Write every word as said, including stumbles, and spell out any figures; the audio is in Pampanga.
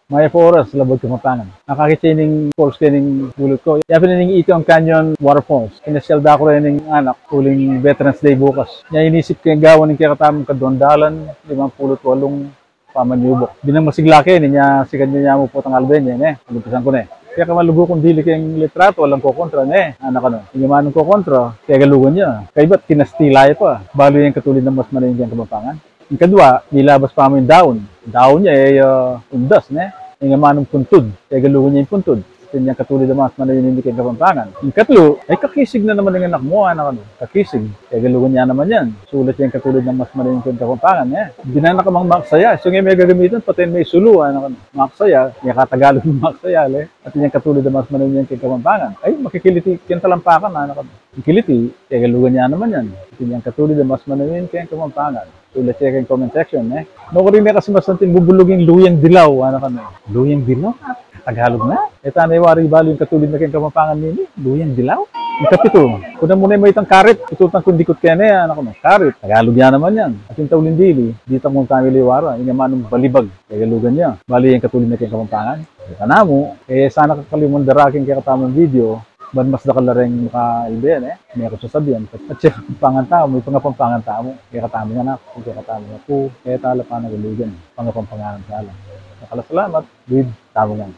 Mayap a oras, Labuad Kapampangan. Nakakit ke ning falls kening pulot ku. Ya pin ining Icon Canyon Waterfalls. Pinasyal da ku reng anak, uling Veterans Day bukas. Nya inisip keng gawan ing kekatamung kaduang dalan limampulu't walung pamanyubuk. Binang masigla ke, inya sikan yu nya mu potang albe ne, ne. Umpisan ku ne. Kaya ka malugu kung dili keng litratu, alang kokontra ne, anak, ano. Ing amanung kokontra, Tegalugan ya. Kaybat kinastila ya pa. Balu yang katulid nang mas manayun keng Kapampangan. Ing kadua, milabas pa mu ing daun. Daun ya, e, ah, undas, ne? Ing amanung puntud, Tegalugan ya ing puntud. Atin yang katulid a mas manayun ini keng Kapampangan. Ing katlu, ay kakisig na naman ing anak mu, anak, ano. Kakisig, Tegalugan ya naman yan. Sulat ya ing katulid nang mas manayun keng Kapampangan, ne? Binang na ka mang maksaya. Isu nge me gagamitan, pati me sulu, anak, ano. Maksaya, ya katagalug ing maksaya, le. Atin yang katulid a mas manayun keng Kapampangan. Ay, makikiliti keng talampakan, anak, ano. Ing kiliti, Tegalugan ya naman yan. Atin yang katulid a mas manayun keng Kapampangan. Sulat ye keng comment section, ne? Nukarin ne kasi masanting bubulug ing luyang dilaw, anak, ano. Luyang dilaw? Tagalug na? E ta ne wari balu ing katulid na keng Kapampangan nini, luyang dilaw? Ing kapitu, kunan mu ne mayta ing karit, pitutan kung dikut kene, anak, ano. Karit, Tagalug ya naman yan. Atin tauling dili, ditak mu kami liwara, ing amanung balibag, Tegalugan ya. Balu ya ing katulid na keng Kapampangan. E ta namu, e sana kakalingwan darakin keng kekatamung video, ban mas dakal la reng makailbe, ne? Mekad sasabian, atiu Kapampangan tamu, ipangapampangan tamu, kekatamung anak, kekatamung apu, keta la panagalugan, pangapampangan tala. Dakal a salamat, luid tamu ngan.